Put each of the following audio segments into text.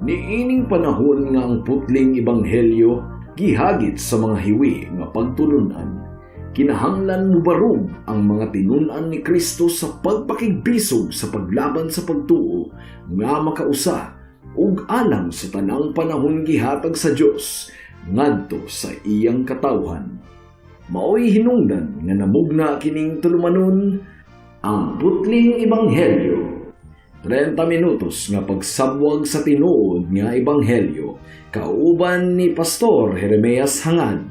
Niining panahon nga ang putling ebanghelyo gihagit sa mga hiwi nga pagtulunan, kinahanglan mubarog ang mga tinun-an ni Kristo sa pagpakigbisog sa paglaban sa pagtuo nga makausa ug alang sa tanang panahon gihatag sa Dios ngadto sa iyang katawhan. Maoy hinungdan nga namugna kining tulumanon, ang putling ebanghelyo. 30 minutos nga pagsabwag sa tinuod nga ebanghelyo kauban ni Pastor Jeremias Hangad.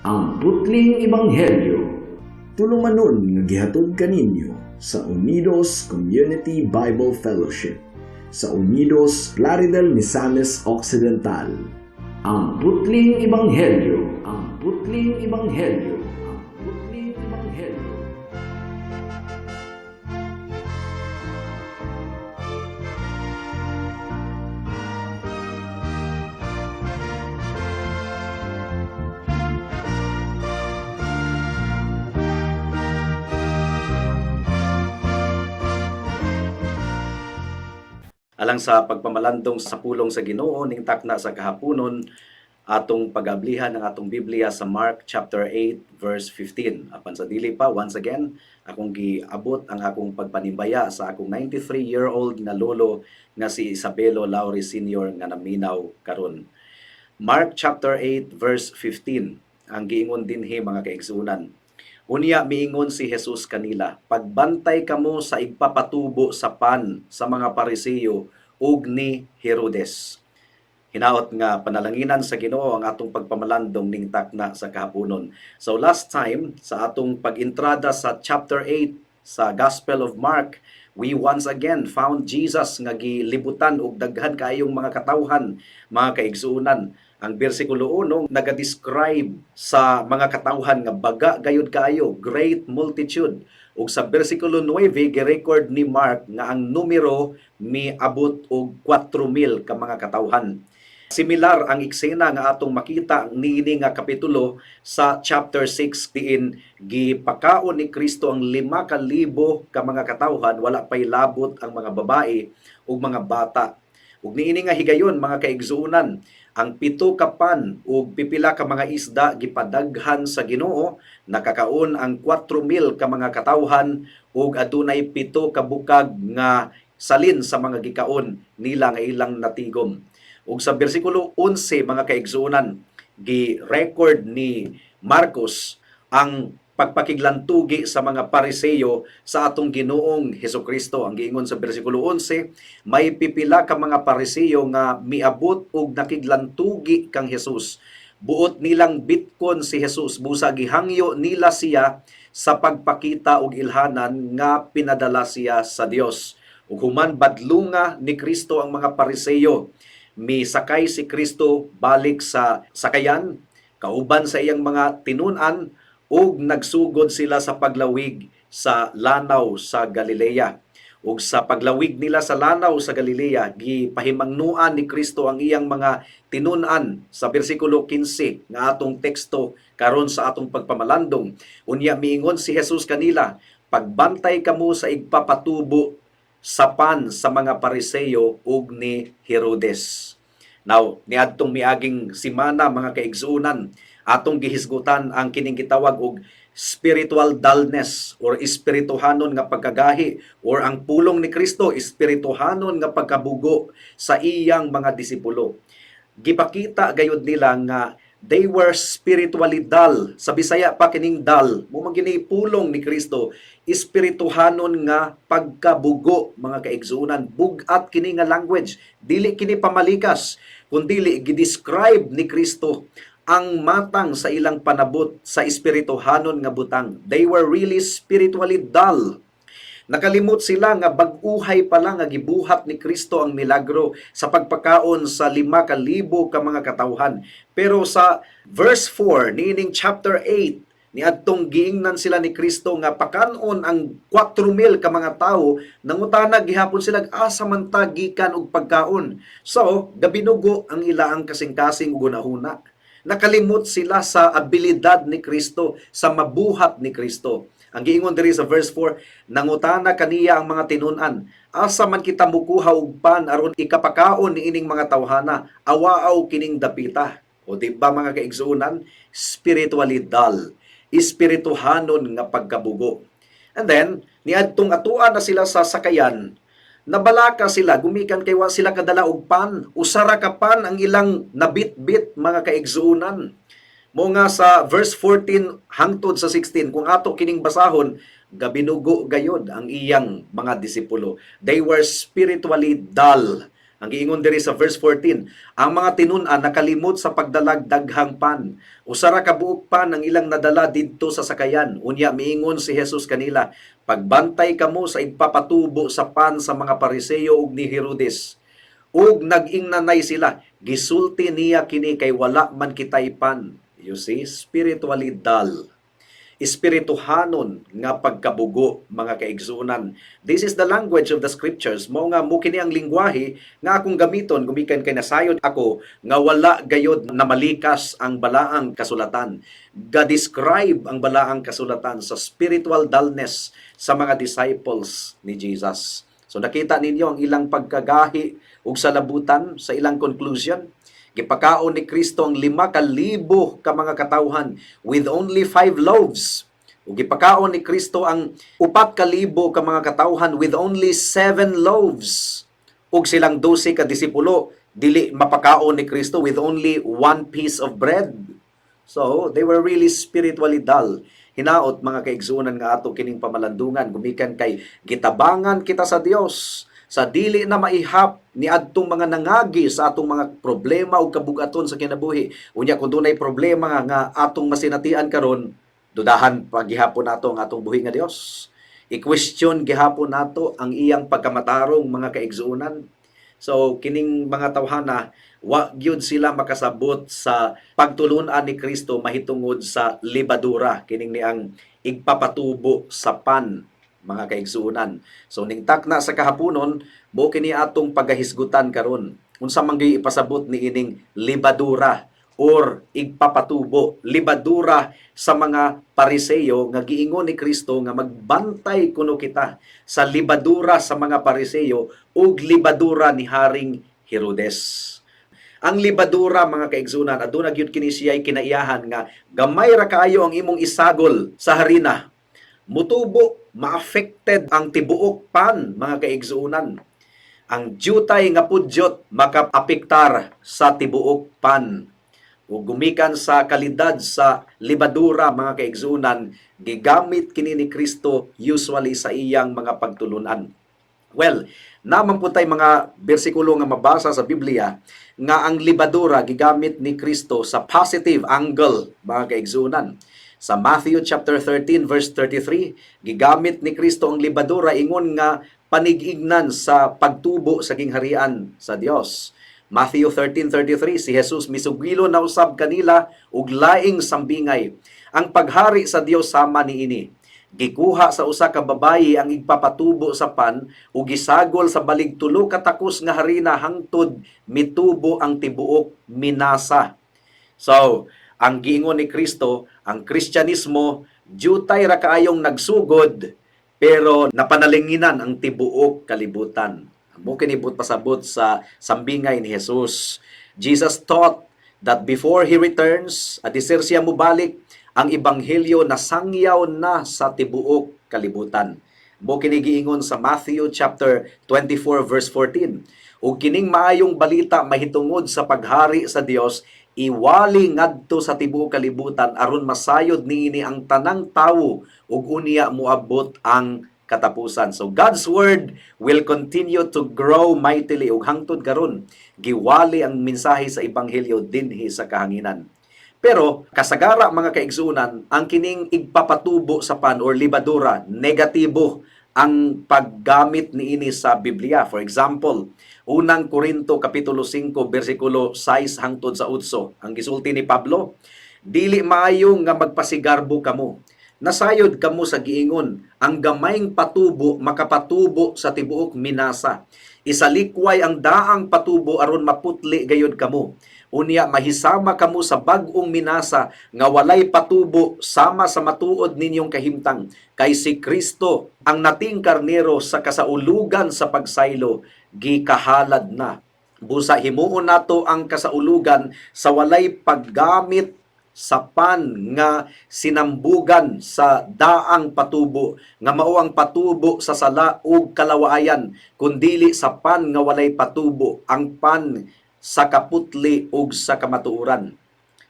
Ang putling ebanghelyo. Tulumanon nga gihatod kaninyo sa Unidos Community Bible Fellowship sa Unidos, Plaridel, Misamis Occidental. Ang putling ebanghelyo. Ang putling ebanghelyo. Ang putling ebanghelyo. Alang sa pagpamalandong sa pulong sa Ginoo ning takna sa kahaponon, atong pagablihan ang atong Biblia sa Mark chapter 8 verse 15. Apan sa dili pa, once again, akong giabot ang akong pagpanimbaya sa akong 93-year-old nga lolo nga si Isabelo Lauri Sr. nga naminaw karon. Mark chapter 8 verse 15 ang giingon dinhi, mga kaigsuonan. Unya miingon si Jesus kanila, "Pagbantay kamo sa igpapatubo sa pan sa mga Pariseo ug ni Herodes." Hinaot nga panalanginan sa Ginoo ang atong pagpamalandong ning takna sa kahaponon. So last time sa atong pag-entrada sa chapter 8 sa Gospel of Mark, we once again found Jesus nga gilibutan og daghan kaayong mga katawhan, mga kaigsuonan. Ang bersikulo 1 naga-describe sa mga katawhan nga baga gayud kaayo, great multitude. Ug sa bersikulo 9 gi-record ni Mark nga ang numero miabot og 4,000 ka mga katawhan. Similar ang eksena nga atong makita niini nga kapitulo sa chapter 6 diin gipakaon ni Kristo ang 5,000 ka mga katawhan, wala pay labot ang mga babae ug mga bata. Ug niini nga higayon, mga kaigsuonan, ang 7 ka pan ug pipila ka mga isda gipadaghan sa Ginoo, nakakaon ang 4,000 ka mga katawhan ug adunay 7 ka bukag nga salin sa mga gikaon nila nga ilang natigom. Ug sa bersikulo 11, mga kaigsuonan, gi-record ni Marcos ang pagpakiglantugi sa mga Pariseo sa atong Ginoong Hesukristo. Ang giingon sa bersikulo 11, may pipila ka mga Pariseo nga miabot og nakiglantugi kang Jesus. Buot nilang bitkon si Jesus, busa gihangyo nila siya sa pagpakita og ilhanan nga pinadala siya sa Dios. Ug human badlunga ni Kristo ang mga Pariseo, misakay si Kristo balik sa sakayan kauban sa iyang mga tinun-an ug nagsugod sila sa paglawig sa lanaw sa Galilea. Ug sa paglawig nila sa lanaw sa Galilea, gipahimangnuan ni Kristo ang iyang mga tinun-an sa bersikulo 15 nga atong teksto karon sa atong pagpamalandong. Unya miingon si Jesus kanila, "Pagbantay kamo sa igpapatubo sa pan sa mga Pariseo ug ni Herodes." Now, niadtong miaging simana, mga kaigsuonan, atong gihisgutan ang kining gitawag og spiritual dullness or espirituhanon nga pagkagahi or ang pulong ni Kristo, espirituhanon nga pagkabugo sa iyang mga disipulo. Gipakita gayud nila nga they were spiritually dull. Sa Bisaya pa kining dull, mao man gini pulong ni Kristo, espirituhanon nga pagkabugo, mga kaigsuonan. Bug-at kini nga language, dili kini pamalikas, kundili gi-describe ni Kristo ang matang sa ilang panabot sa espirituhanon nga butang. They were really spiritually dull. Nakalimot sila nga bag-uhay pa lang nga gibuhat ni Kristo ang milagro sa pagpakaon sa 5,000 ka mga katawhan. Pero sa verse 4 niining chapter 8, niadtong giingnan sila ni Kristo nga pakanon ang 4,000 ka mga tawo, nangutana gihapon sila asa man ta gikan og pagkaon. So, gabinugo ang ilaang kasing-kasing ug hunahuna. Nakalimot sila sa abilidad ni Kristo, sa mabuhat ni Kristo. Ang giingon diri sa verse 4, nangutana kaniya ang mga tinun-an, "Asa man kita mukuha og pan aron ikapakaon niining mga tawhana? Awaaw kining dapita." O di ba, mga kaigsuonan, spiritually dull, espirituhanon nga pagkabugo. And then, niadtong atuan na sila sa sakayan, nabalaka sila gumikan kay wa sila kadala og pan. Usa ra ka pan ang ilang nabitbit, mga kaigsuonan. Mo nga sa verse 14 hangtod sa 16, kung ato kining basahon, gabinugo gayod ang iyang mga disipulo. They were spiritually dull. Ang giingon diri sa verse 14, ang mga tinun-an nakalimot sa pagdalag daghang pan. Usa ra ka buok pan ang ilang nadala didto sa sakayan. Unya miingon si Jesus kanila, "Pagbantay kamo sa igpapatubo sa pan sa mga Pariseo ug ni Herodes." Ug nag-ingnanay sila, "Gisulti niya kini kay wala man kitay pan." You see, spiritually dull, espirituhanon nga pagkabugo, mga kaigsuonan. This is the language of the scriptures. Mao nga mo kini ang lingwahe nga akong gamiton gumikan kay nasayod ako nga wala gayod na malikas ang balaang kasulatan. Ga-describe ang balaang kasulatan sa spiritual dullness sa mga disciples ni Jesus. So nakita ninyo ang ilang pagkagahi ug salabutan sa ilang conclusion. Gipakaon ni Kristo ang 5,000 ka mga katawhan with only five loaves. Ug gipakaon ni Kristo ang 4,000 ka mga katawhan with only seven loaves. Ug silang 12 ka disipulo dili mapakaon ni Kristo with only one piece of bread. So, they were really spiritually dull. Hinaot, mga kaigsuonan, nga ato kining pamalandungan gumikan kay gitabangan kita sa Dios sa dili na maihap ni adtong mga nangagi sa atong mga problema ug kabugaton sa kinabuhi. Unya kung dunay problema nga atong masinatian karon, dudahan pagihapon nato ang atong buhi nga Dios. I-question gihapon nato ang iyang pagkamatarong, mga kaigsuonan. So kining mga tawhana, wa gyud sila makasabot sa pagtulun-an ni Kristo mahitungod sa libadura, kining ni ang igpapatubo sa pan, mga kaigsuonan. So ning takna sa kahaponon, mo kini atong pagahisgutan karon. Unsa man gyud ipasabot ni ining libadura or igpapatubo, libadura sa mga Pariseo nga giingon ni Kristo nga magbantay kuno kita sa libadura sa mga Pariseo ug libadura ni Haring Herodes? Ang libadura, mga kaigsuonan, aduna gyud kini siya'y kinaiyahan nga gamay ra kaayo ang imong isagol sa harina, mutubo, ma-affected ang tibuok pan, mga kaigsuonan. Ang jutay nga pudyot makaapektar sa tibuok pan. O gumikan sa kalidad sa libadura, mga kaigsuonan, gigamit kini ni Kristo usually sa iyang mga pagtulunan. Well, naman po tay mga bersikulo nga mabasa sa Biblia nga ang libadura gigamit ni Kristo sa positive angle, mga kaigsuonan. Sa Matthew chapter 13 verse 33, gigamit ni Kristo ang libadura ingon nga panigignan sa pagtubo sa gingharian sa Dios. Matthew 13:33, si Jesus misugilo na usab kanila og laing sambingay. "Ang paghari sa Dios sama niini. Gikuha sa usa ka babayi ang igpapatubo sa pan ug gisagol sa balig tulo ka takos nga harina hangtod mitubo ang tibuok minasa." So, ang giingon ni Kristo, ang Kristyanismo jutay ra kaayong nagsugod pero napanalinginan ang tibuok kalibutan. Mo kinibot pasabot sa sambingay ni Jesus. Jesus taught that before He returns, adiser siya mobalik, ang ebanghelyo nasangyaw na sa tibuok kalibutan. Mo kini giingon sa Matthew chapter 24 verse 14. "Ug kining maayong balita mahitungod sa paghari sa Dios iwali ngadto sa tibuok kalibutan aron masayod niini ang tanang tawo ug unya moabot ang katapusan." So God's word will continue to grow mightily ug hangtod karon giwali ang mensahe sa ebanghelyo dinhi sa kahanginan. Pero kasagara, mga kaigsuonan, ang kining igpapatubo sa pan or libadura, negatibo ang paggamit niini sa Biblia. For example, Unang Korinto kapitulo 5 bersikulo 6 hangtod sa 8. Ang gisulti ni Pablo, "Dili maayo nga magpasigarbo kamo. Nasayod kamo sa giingon, ang gamayng patubo makapatubo sa tibuok minasa. Isalikway ang daang patubo aron maputli gayod kamo. Unya mahisama kamo sa bag-ong minasa nga walay patubo sama sa matuod ninyong kahimtang, kay si Kristo ang nating karnero sa kasaulugan sa pagsaylo gikahalad na. Busa himuon nato ang kasaulugan sa walay paggamit sa pan nga sinambugan sa daang patubo, nga mao ang patubo sa sala ug kalawaayan, kundili sa pan nga walay patubo, ang pan sa kaputli ug sa kamatuoran.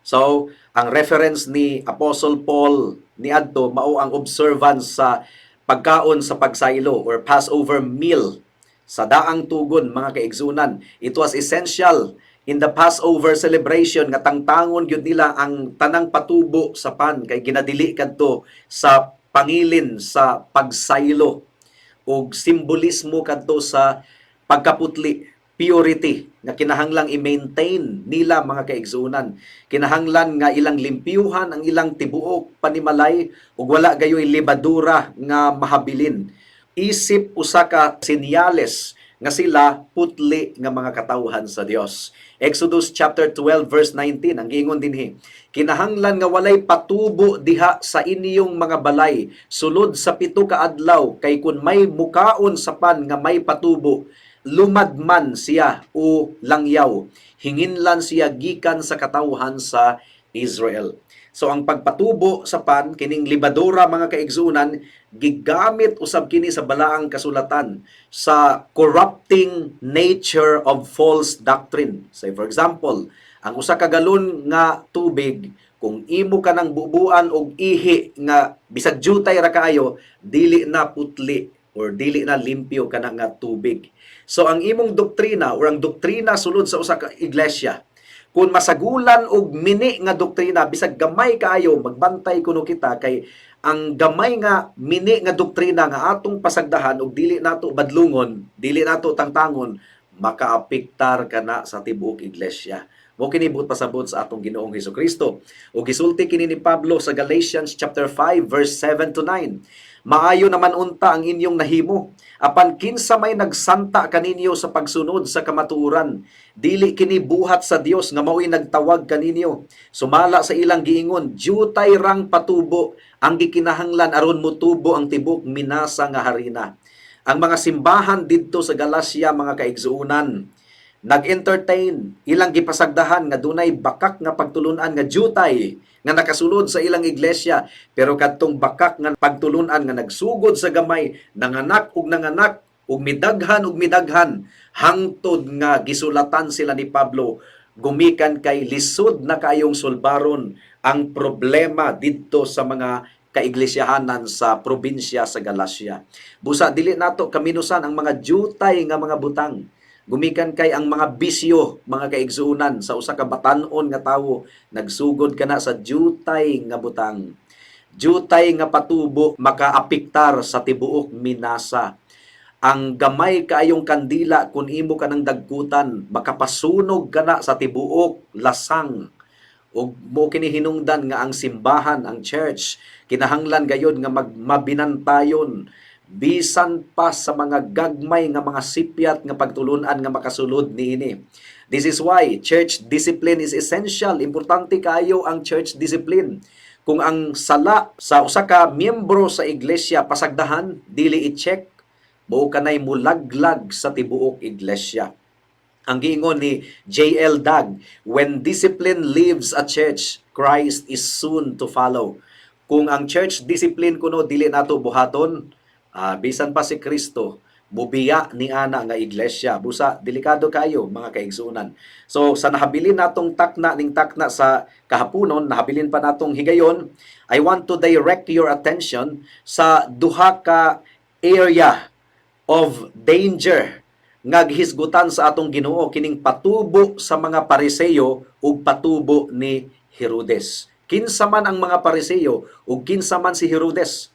So, ang reference ni Apostle Paul niadto mao ang observance sa pagkaon sa pagsaylo or Passover meal sa daang tugon, mga kaigsunan. It was essential in the Passover celebration nga tangtangon gyud nila ang tanang patubo sa pan kay ginadili kadto sa pangilin sa pagsaylo ug simbolismo kadto sa pagkaputli, purity nga kinahanglang i-maintain nila, mga kaigsuonan. Kinahanglan nga ilang limpyuhan ang ilang tibuok panimalay ug wala gayoy lebadura nga mahabilin isip usa ka senyales nga sila putli nga mga katawhan sa Dios. Exodus chapter 12 verse 19 ang giingon dinhi, "Kinahanglan nga walay patubo diha sa inyong mga balay sulod sa 7 ka adlaw, kay kun may mukaon sa pan nga may patubo, lumad man siya o langyaw, hinginlan siya gikan sa katawhan sa Israel." So ang pagpatubo sa pan, kining libadura, mga kaigsunan, gigamit usab kini sa balaang kasulatan sa corrupting nature of false doctrine. Say, for example, ang usa ka galon nga tubig, kung imo ka nang bubuan og ihi nga bisag jutay ra kaayo, dili na putli or dili na limpyo kana nga tubig. So ang imong doktrina or ang doktrina sulod sa usa ka iglesia, kung masagulan og mini nga doktrina bisag gamay kaayo, magbantay kuno kita kay ang gamay nga mini nga doktrina nga atong pasagdahan og dili nato badlungon, dili nato tangtangon, makaapektar kana sa tibuok iglesia. Mao kini buot pasabot sa atong Ginoong Hesukristo. Ug gisulti kini ni Pablo sa Galatians chapter 5 verse 7 to 9. "Maayo naman unta ang inyong nahimo. Apan kinsa may nagsanta kaninyo sa pagsunod sa kamatuoran? Dili kini buhat sa Dios nga mao'y nagtawag kaninyo. Sumala sa ilang giingon, jutay rang patubo ang gikinahanglan aron mutubo ang tibok minasa nga harina." Ang mga simbahan didto sa Galacia, mga kaigsuonan, nag-entertain, ilang gipasagdahan nga dunay bakak nga pagtulunan nga jutay nga nakasulod sa ilang iglesia, pero kadtong bakak nga pagtulunan nga nagsugod sa gamay, nanganak ug nanganak ug midaghan ug midaghan hangtod nga gisulatan sila ni Pablo gumikan kay lisod na kaayong sulbaron ang problema didto sa mga kaiglesyahanan sa probinsya sa Galacia. Busa dili nato kaminusan ang mga jutay nga mga butang. Gumikan kay ang mga bisyo, mga kaigsuonan, sa usa ka batan-on nga tawo, nagsugod kana sa jutay nga butang. Jutay nga patubo makaapektar sa tibuok minasa. Ang gamay kaayong kandila, kung imo ka nang dagkutan, makapasunog kana sa tibuok lasang. Ug mo kini hinungdan nga ang simbahan, ang church, kinahanglan gayod nga magmabinantayon bisan pa sa mga gagmay nga mga sipyat nga pagtulunan nga makasulod niini. This is why church discipline is essential. Importante kayo ang church discipline. Kung ang sala sa usa ka miyembro sa iglesia pasagdahan, dili i-check, mao kanay mulaglag sa tibuok iglesia. Ang giingon ni J.L. Dag, "When discipline leaves a church, Christ is soon to follow." Kung ang church discipline kuno dili nato buhaton, bisan pa si Kristo, mubiya ni ana nga iglesia. Busa delikado kayo, mga kaigsunan. So sa nahabilin natong takna ning takna sa kahaponon, nahabilin pa natong higayon, I want to direct your attention sa duha ka area of danger nga gihisgutan sa atong Ginoo, kining patubo sa mga Pariseo ug patubo ni Herodes. Kinsa man ang mga Pariseo ug kinsa man si Herodes?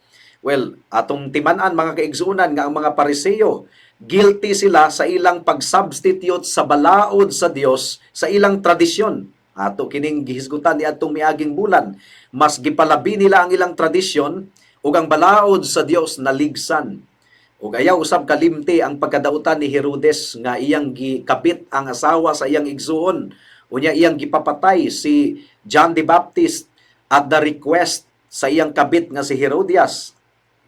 Well, atong timan-an, mga kaigsuonan, nga ang mga Pariseo, guilty sila sa ilang pag-substitute sa balaod sa Dios sa ilang tradisyon. Ato kining gihisgutan niadtong miaging bulan. Mas gipalabi nila ang ilang tradisyon ug ang balaod sa Dios naligsan. Ug ayaw usab kalimti ang pagkadautan ni Herodes nga iyang gikabit ang asawa sa iyang igsuon. Unya iyang gipapatay si John the Baptist at the request sa iyang kabit nga si Herodias.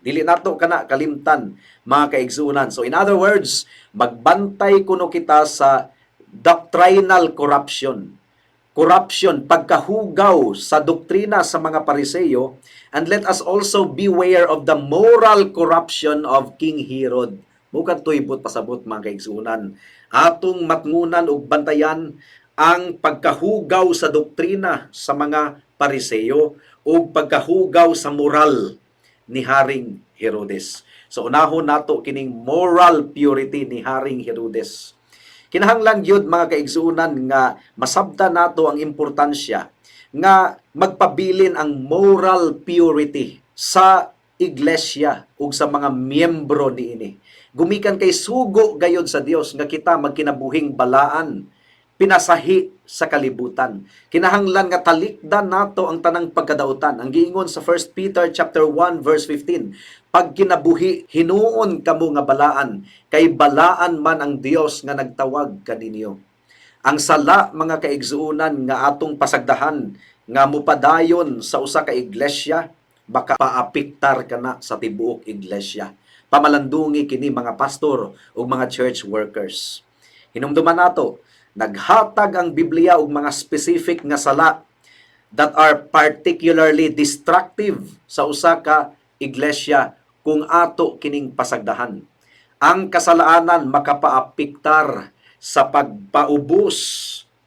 Dili nato kana kalimtan, mga kaigsuonan. So in other words, magbantay kuno kita sa doctrinal corruption. Corruption, pagkahugaw sa doktrina sa mga Pariseyo, and let us also beware of the moral corruption of King Herod. Mukad tuybot pasabot, mga kaigsuonan. Atong matngunan ug bantayan ang pagkahugaw sa doktrina sa mga Pariseyo ug pagkahugaw sa moral ni Haring Herodes. So unahon nato kining moral purity ni Haring Herodes. Kinahanglan gyud, mga kaigsuonan, nga masabtan nato ang importansya nga magpabilin ang moral purity sa iglesia ug sa mga miyembro niini. Gumikan kay sugo gayod sa Dios nga kita magkinabuhing balaan, pinasahi sa kalibutan. Kinahanglan nga talikdan nato ang tanang pagkadautan. Ang giingon sa 1 Peter chapter 1 verse 15, "Pagkinabuhi hinuon kamo nga balaan, kay balaan man ang Dios nga nagtawag kaninyo." Ang sala, mga kaigsuonan, nga atong pasagdahan nga mupadayon sa usa ka iglesia, makapaapektar kana sa tibuok iglesia. Pamalandungi kini mga pastor ug mga church workers. Hinumduman nato, naghatag ang Biblia og mga specific nga sala that are particularly destructive sa usa ka iglesia kung ato kining pasagdahan. Ang kasalaanan makapaapektar sa pagpaubos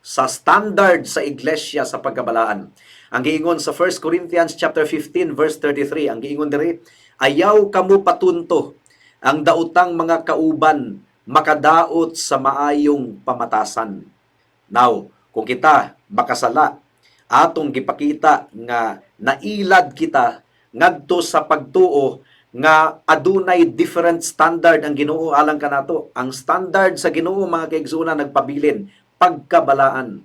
sa standard sa iglesia sa pagkabalaan. Ang giingon sa 1 Corinthians chapter 15 verse 33, ang giingon diri, "Ayaw kamo patunto, ang daotang mga kauban makadaot sa maayong pamatasan." Now, kung kita makasala, atong gipakita nga nailad kita ngadto sa pagtuo nga adunay different standard ang Ginoo alang kanato. Ang standard sa Ginoo, mga kaigsuonan, nagpabilin pagkabalaan.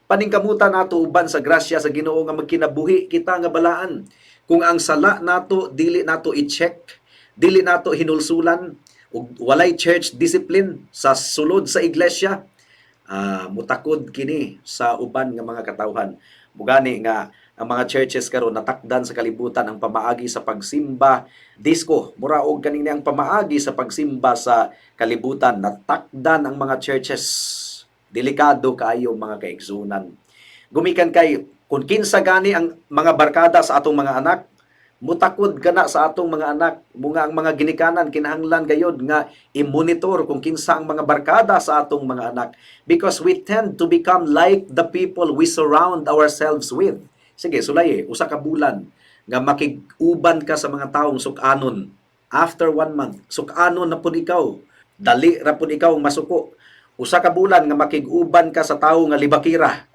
Paningkamutan nato uban sa grasya sa Ginoo nga magkinabuhi kita nga balaan. Kung ang sala nato dili nato i-check, dili nato hinulsulan ug walay church discipline sa sulod sa iglesia, mutakod kini sa uban nga mga katawhan. Mugani nga ang mga churches karon natakdan sa kalibutan ang pamaagi sa pagsimba disco. Mura og kaning ang pamaagi sa pagsimba sa kalibutan, natakdan ang mga churches. Delikado kaayo, mga kaigsuonan. Gumikan kay kung kinsa gani ang mga barkada sa atong mga anak, mutakod kana sa atong mga anak. Mga ang mga ginikanan kinahanglan gayod nga i-monitor kung kinsa ang mga barkada sa atong mga anak because we tend to become like the people we surround ourselves with. Sige, sulay usa ka bulan nga makig-uban ka sa mga taong suk-anon. After one month, suk-anon na pud ikaw. Dali ra pud ikaw masuko. Usa ka bulan nga makig-uban ka sa tawo nga libakira.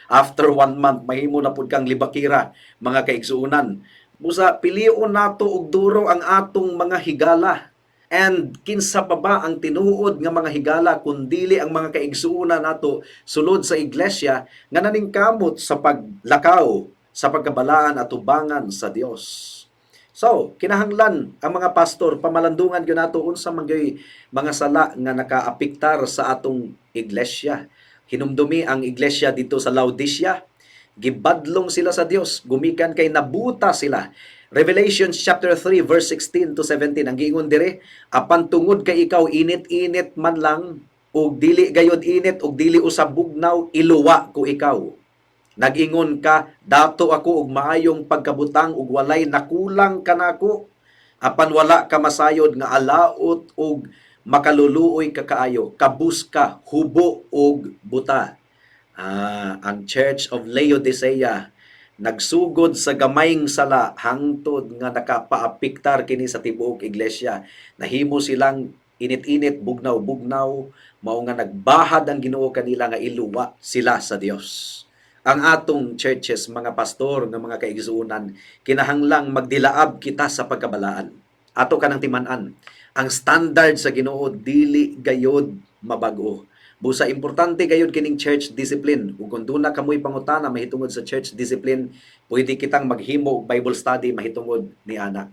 After one month, mahimo na pud kang libakira, mga kaigsuonan. Busa pilion nato og duro ang atong mga higala. And kinsa pa ba ang tinuod nga mga higala kundili ang mga kaigsuonan nato sulod sa iglesia nga naningkamot sa paglakaw sa pagkabalaan at tubangan sa Dios? So, kinahanglan ang mga pastor pamalandungan gyud nato unsa man gyud mga sala nga nakaapektar sa atong iglesia. Hinumdumi ang iglesia dito sa Laodicea, gibadlong sila sa Dios gumikan kay nabuta sila. Revelation chapter 3 verse 16 to 17, ang giingon dire, "Apan tungod kay ikaw init-init man lang ug dili gayod init ug dili usab bugnaw, iluwa ko ikaw. Nag-ingon ka, 'Dato ako og maayong pagkabutang ug walay nakulang kanako.' Apan wala ka masayod nga alaot ug makaluluoy ka kaayo, kabus ka, hubo ug buta." Ang Church of Laodicea nagsugod sa gamayng sala hangtod nga nakapaapektar kini sa tibuok iglesia. Nahimo silang init-init, bugnaw-bugnaw, mao nga nagbahad ang Ginoo kanila nga iluwa sila sa Dios. Ang atong churches, mga pastor nga mga kaigsuonan, kinahanglang magdilaab kita sa pagkabalaan. Ato kanang timan-an. Ang standard sa Ginoo dili gayod mabago. Busa importante gayud kining church discipline. Ug kung duna kamoy pangutana mahitungod sa church discipline, pwede kitang maghimo og Bible study mahitungod ni ana.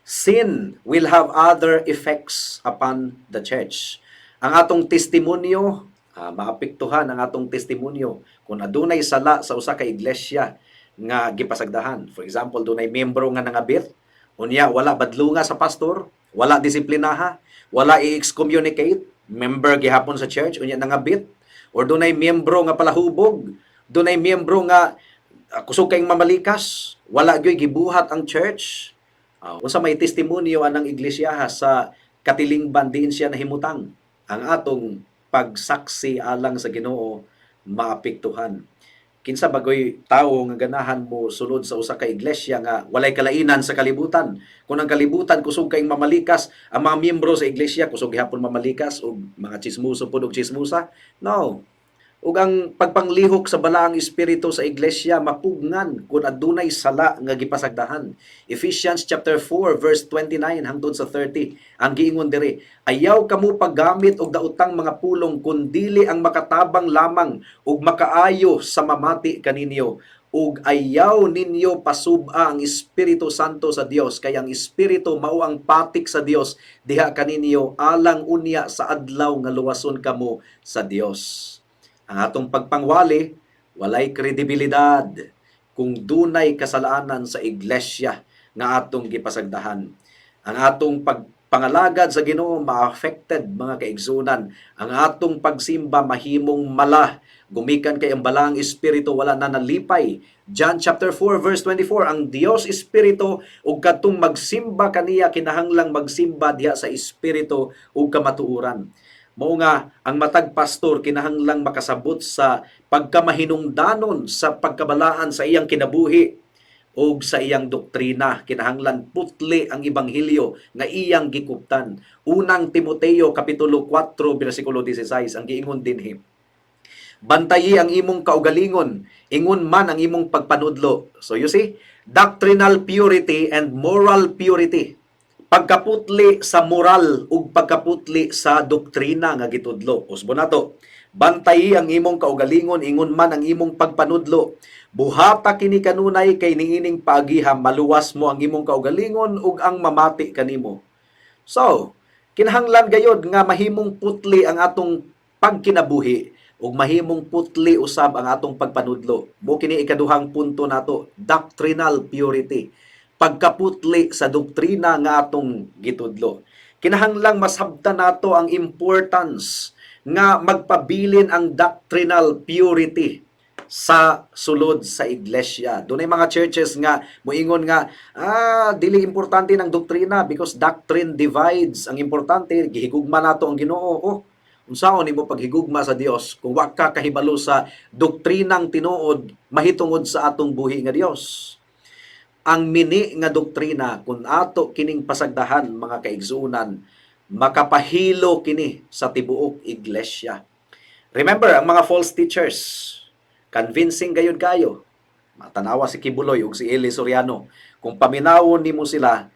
Sin will have other effects upon the church. Ang atong testimonyo, maapektuhan ang atong testimonyo kung adunay sala sa usa ka iglesia nga gipasagdahan. For example, dunay membro nga nangabit, unya wala badlunga sa pastor, wala disiplinaha, wala i-excommunicate, member gihapon sa church, unya nangabit, or dunay miyembro nga palahubog, dunay miyembro nga kusog kayong mamalikas, wala gyoy gibuhat ang church. Unsa may testimonyo anang iglesia sa katilingban diin siya nahimutang? Ang atong pagsaksi alang sa Ginoo maapektuhan. Kinsa bagoy tawo nga ganahan mo sulod sa usa ka iglesia nga walay kalainan sa kalibutan? Kung ang kalibutan kusog kayong mamalikas, ang mga miyembro sa iglesia kusog gihapon mamalikas og mga chismoso pud og chismosa? No. Ug ang pagpanglihok sa balaang espiritu sa iglesia mapugngan kung adunay sala nga gipasagdahan. Ephesians chapter 4 verse 29 hangtod sa 30 ang giingon diri, "Ayaw kamo paggamit og daotang mga pulong kun dili ang makatabang lamang ug makaayo sa mamati kaninyo, ug ayaw ninyo pasub-a ang Espiritu Santo sa Dios, kay ang Espiritu mao ang patik sa Dios diha kaninyo alang unya sa adlaw nga luwason kamo sa Dios." Ang atong pagpangwali walay kredibilidad kung dunay kasalanan sa iglesia nga atong gipasagdahan. Ang atong pagpangalagad sa Ginoo ma-affected, mga kaigsunan. Ang atong pagsimba mahimong mala gumikan kay ang balaang espiritu wala na nalipay. John chapter 4 verse 24, ang Dios espiritu ug kadtong magsimba kaniya kinahanglang magsimba diha sa espiritu ug kamatuoran. Mao nga ang matag pastor kinahanglang makasabot sa pagkamahinungdanon sa pagkabalaan sa iyang kinabuhi ug sa iyang doktrina. Kinahanglan putli ang ebanghelyo nga iyang gikuptan. Unang Timoteo kapitulo 4 bersikulo 16 ang giingon dinhi. "Bantayi ang imong kaugalingon, ingon man ang imong pagpanudlo." So you see, doctrinal purity and moral purity. Pagkaputli sa moral ug pagkaputli sa doktrina nga gitudlo. Usbo nato. "Bantayi ang imong kaugalingon, ingon man ang imong pagpanudlo. Buhata kini kanunay, kay niining paagiha maluwas mo ang imong kaugalingon ug ang mamati kanimo." So, kinahanglan gayod nga mahimong putli ang atong pagkinabuhi ug mahimong putli usab ang atong pagpanudlo. Mo kini ikaduhang punto nato, doctrinal purity. Pagkaputli sa doktrina nga atong gitudlo. Kinahanglang masabtan nato ang importance nga magpabilin ang doctrinal purity sa sulod sa iglesia. Dunay mga churches nga moingon nga dili importante ng doktrina because doctrine divides. Ang importante gihigugma nato ang Ginoo. Oh, unsaon nimo paghigugma sa Dios kung wa ka kahibalo sa doktrinang tinuod mahitungod sa atong buhi nga Dios? Ang mini nga doktrina, kung ato kining pasagdahan, mga kaigsuonan, makapahilo kini sa tibuok iglesia. Remember, ang mga false teachers, convincing gayud kayo. Matanawa si Quiboloy ug si Eli Soriano. Kung paminawon nimo sila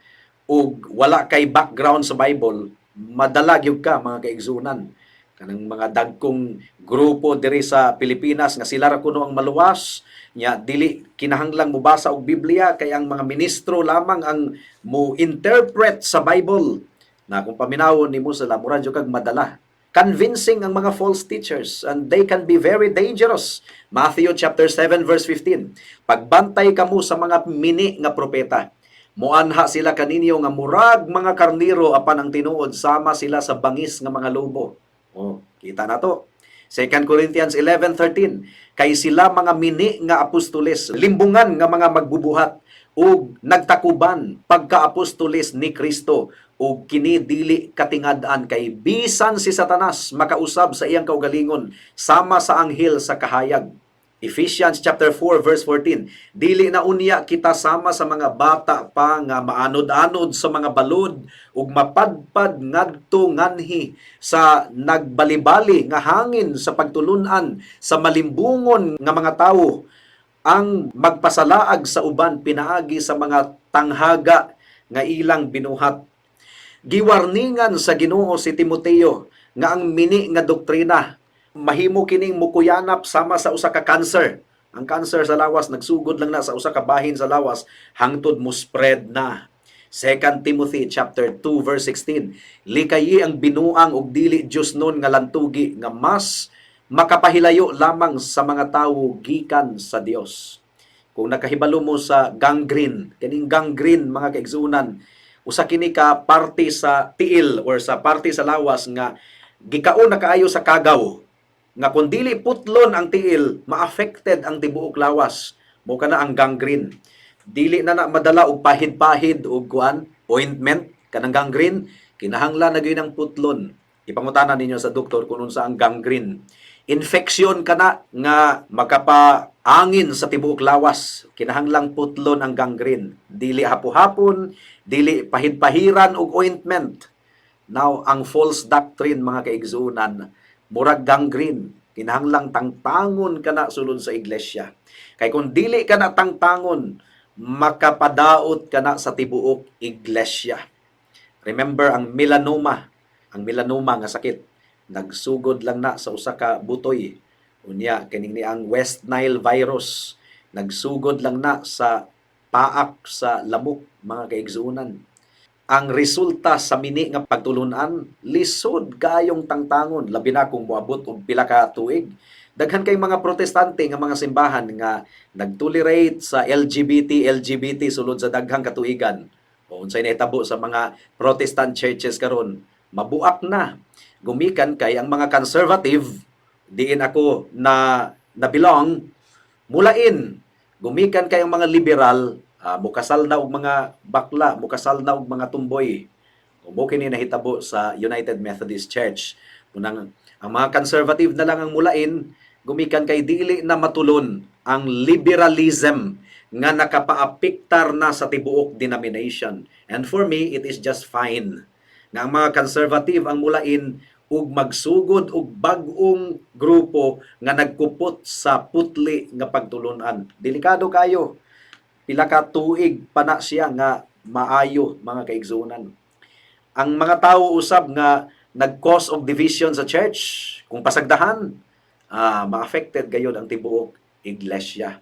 ug wala kay background sa Bible, madala gyud ka, mga kaigsuonan. Kanang mga dagkong grupo diri sa Pilipinas nga sila ra kuno ang maluwas nya, dili kinahanglang mobasa og Biblia kay ang mga ministro lamang ang mo interpret sa Bible, na kung paminawon nimo sila, mura jud kag madala. Convincing ang mga false teachers and they can be very dangerous. Matthew chapter 7 verse 15. "Pagbantay kamo sa mga mini nga propeta. Moanha sila kaninyo nga murag mga karniro, apan ang tinuod sama sila sa bangis nga mga lobo." Oh, kita na to. 2 Corinthians 11:13, "Kay sila mga mini nga apostoles, limbungan nga mga magbubuhat ug nagtakuban pagka-apostoles ni Kristo, ug kini dili katingad-an, kay bisan si Satanas makausab sa iyang kaugalingon sama sa anghel sa kahayag." Ephesians chapter 4 verse 14, "Dili na unya kita sama sa mga bata pa nga maanod-anod sa mga balod ug mapadpad ngadto nganhi sa nagbalibali nga hangin sa pagtulun-an sa malimbungon nga mga tawo ang magpasalaag sa uban pinaagi sa mga tanghaga nga ilang binuhat." Giwarningan sa Ginoo si Timoteo nga ang mini nga doktrina Mahimo kining mukuyanap sama sa usa ka cancer. Ang cancer sa lawas, nagsugod lang na sa usa ka bahin sa lawas hangtod mo spread na. 2 Timothy chapter 2 verse 16: Likayi ang binuang og dili Diosnon nga lantugi nga mas makapahilayo lamang sa mga tawo gikan sa Dios. Kung nakahibalo mo sa gangrene, kining gangrene, mga kaigsuonan, usa kini ka parte sa tiil or sa parte sa lawas nga gikaon na kaayo sa kagaw nga kung dili putlon ang tiil, ma-affected ang tibuok lawas. Mao kana ang gangrene. Dili na na madala og pahid-pahid og kuan, ointment kanang gangrene, kinahanglan na gyud ang putlon. Ipangutana ninyo sa doktor kung unsa ang gangrene. Infection kana nga makapaangin sa tibuok lawas. Kinahanglang putlon ang gangrene. Dili hapo-hapon, dili pahid-pahiran og ointment. Now, ang false doctrine, mga kaigsuonan, murag gangrene. Kinahanglang tangtangon ka na sulod sa iglesia. Kay kung dili ka na tangtangon, makapadaot ka na sa tibuok iglesia. Remember ang melanoma, ang melanoma nga sakit, nagsugod lang na sa usa ka butoy. Unya kining ni ang West Nile virus, nagsugod lang na sa paak sa lamok, mga kaigsuonan. Ang resulta sa mini nga pagtulunan, lisod kayong tangtangon, labi na kung moabot og pila ka tuig. Daghan kay mga Protestante nga mga simbahan nga nagtolerate sa LGBT LGBT sulod sa daghang katuigan. O unsay nahitabo sa mga Protestant churches karon? Mabuak na gumikan kay ang mga conservative, diin ako na na belong, mulain gumikan kay ang mga liberal, mukasal na og mga bakla, mukasal na og mga tumboy. O mo kini nahitabo sa United Methodist Church. Unang ang mga conservative na lang ang mulain gumikan kay dili na matulon ang liberalism nga nakapaapektar na sa tibuok denomination. And for me, it is just fine nga ang mga conservative ang mulain ug magsugod og bag-ong grupo nga nagkupot sa putli nga pagtulunan. Delikado kayo. Pila ka tuig pa na siya nga maayo, mga kaigsuonan. Ang mga tawo usab nga nag-cause og division sa church, kung pasagdahan, ma-affected gayod ang tibuok iglesia.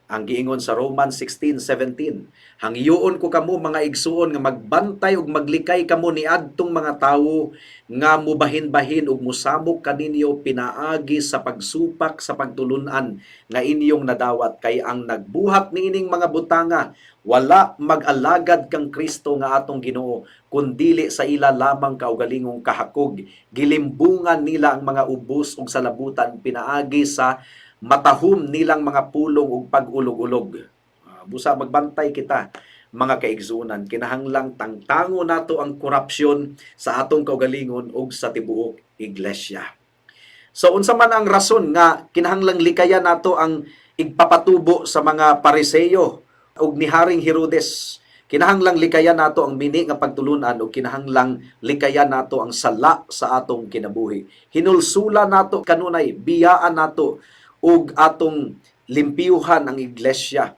Ang giingon sa Romans 16:17, "Hangyoon ko kamo, mga igsuon, nga magbantay ug maglikay kamo niadtong mga tawo nga mubahin-bahin ug musamok kaninyo pinaagi sa pagsupak sa pagtulunan nga inyong nadawat, kay ang nagbuhat niining mga butanga wala mag-alagad kang Kristo nga atong Ginoo kundili sa ila lamang kaugalingong kahakog. Gilimbungan nila ang mga ubos ug salabutan pinaagi sa matahom nilang mga pulong ug pag-ulog-ulog." Busa magbantay kita, mga kaigsuonan. Kinahanglang tangtango nato ang korupsyon sa atong kaugalingon ug sa tibuok iglesia. So unsa man ang rason nga kinahanglang likayan nato ang igpapatubo sa mga Pariseyo ug ni Haring Herodes? Kinahanglang likayan nato ang mini nga pagtulunan ug kinahanglang likayan nato ang sala sa atong kinabuhi. Hinulsula nato kanunay, biyaan nato ug atong limpyuhan ang iglesia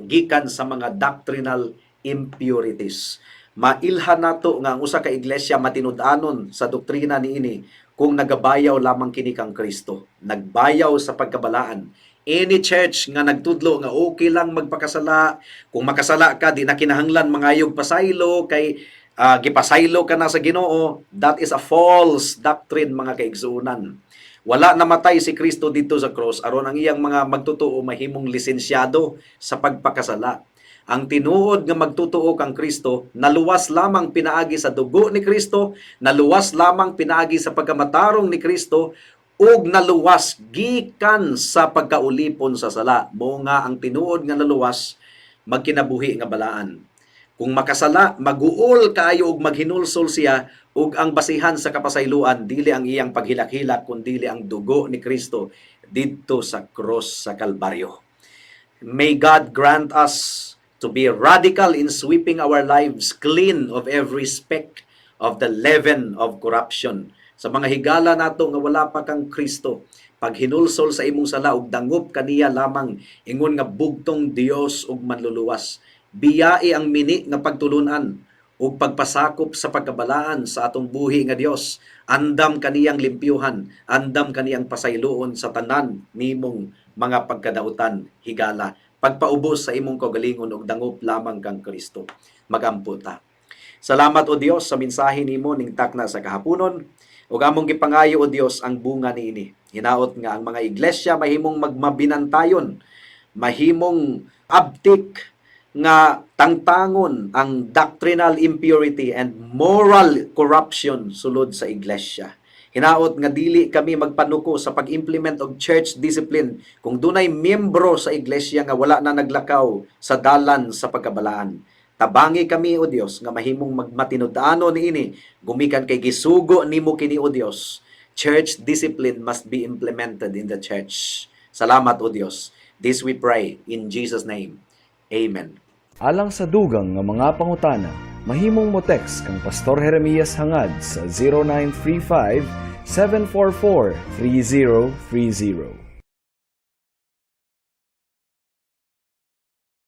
gikan sa mga doctrinal impurities. Mailhan nato nga ang usa ka iglesia matinud-anon sa doktrina niini kung nagabayaw lamang kini kang Kristo. Nagbayaw sa pagkabalaan. Any church nga nagtudlo nga okay lang magpakasala, kung makasala ka, di na kinahanglan mangayog pasaylo kay gipasaylo ka na sa Ginoo, that is a false doctrine, mga kaigsuonan. Wala namatay si Kristo dito sa cross aron ang iyang mga magtotoo mahimong lisensyado sa pagpakasala. Ang tinuod nga magtotoo kang Kristo, naluwas lamang pinaagi sa dugo ni Kristo, naluwas lamang pinaagi sa pagkamatarong ni Kristo, ug naluwas gikan sa pagkaulipon sa sala. Mao nga ang tinuod nga naluwas magkinabuhi nga balaan. Kung makasala, maguol kaayo og maghinulsol siya ug ang basihan sa kapasayloan dili ang iyang paghilak-hilak kundili ang dugo ni Kristo didto sa cross sa Kalbaryo. May God grant us to be radical in sweeping our lives clean of every speck of the leaven of corruption. Sa mga higala nato nga wala pa kang Kristo, paghinulsol sa imong sala ug dangop kaniya lamang ingon nga bugtong Dios ug manluluwas. Biyai ang mini nga pagtulunan Ug pagpasakop sa pagkabalaan sa atong buhi nga Dios. Andam kaniyang limpyuhan, andam kaniyang pasayloon sa tanan nimong mga pagkadautan, higala. Pagpaubos sa imong kaugalingon ug dangop lamang kang Kristo. Magampo ta. Salamat, O Dios, sa mensahe nimo ning takna sa kahaponon. Ug among gipangayo, O Dios, ang bunga niini. Hinaot nga ang mga iglesia mahimong magmabinantayon, mahimong abtik nga tangtangon ang doctrinal impurity and moral corruption sulod sa iglesia. Hinaot nga dili kami magpanuko sa pag-implement og church discipline kung dunay miyembro sa iglesia nga wala na naglakaw sa dalan sa pagkabalaan. Tabangi kami, O Dios, nga mahimong magmatinud-ano niini gumikan kay gisugo nimo kini, O Dios. Church discipline must be implemented in the church. Salamat, O Dios. This we pray in Jesus' name. Amen. Alang sa dugang nga mga pangutana, mahimong mo text kang Pastor Jeremias Hangad sa 0935 744 3030.